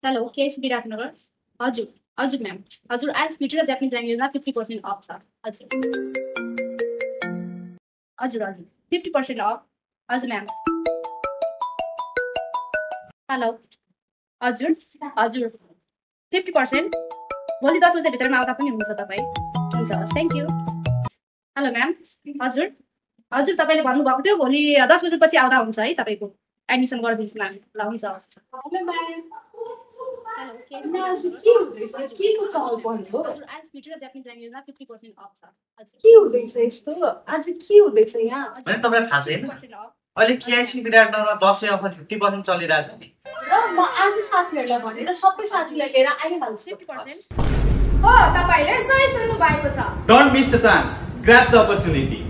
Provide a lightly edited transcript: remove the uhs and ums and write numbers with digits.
Hello KS Biratnagar हजुर हजुर ma'am हजुर आइएल्स लिटरेचर र जापानिज ल्याङ्ग्वेजमा 50% अफ छ हजुर हजुर हजुर 50% अफ हजुर म्याम हेलो हजुर हजुर 50% भोलि 10 बजेभित्रमा आउँदा पनि हुन्छ तपाईँ हुन्छ हस् थ्याङ्क यू हेलो म्याम हजुर हजुर तपाईँले भन्नुभएको थियो भोलि 10 बजेपछि आउँदा हुन्छ है तपाईँको एडमिसन गरिदिन्छु म्याम ल हुन्छ हस् हेलो म्याम हेलो केएस के हुँदैछ के को चाल पर्यो हजुर आइएल्स लिटरेचर र जापानिज ल्याङ्ग्वेजमा 50% अफ छ हजुर के हुँदैछ यस्तो आज के हुँदैछ यहाँ अनि तपाईँलाई थाहा छैन 50% अफ अहिले केआइसी विराटनगरमा 10 अफर 50% चलिरहेछ नि र म आज साथीहरूलाई भनेर सबै साथीलाई लिएर आइहाल्छु 50% हो तपाईले सही सुन्नु भएको छ Don't miss the chance. Grab the opportunity.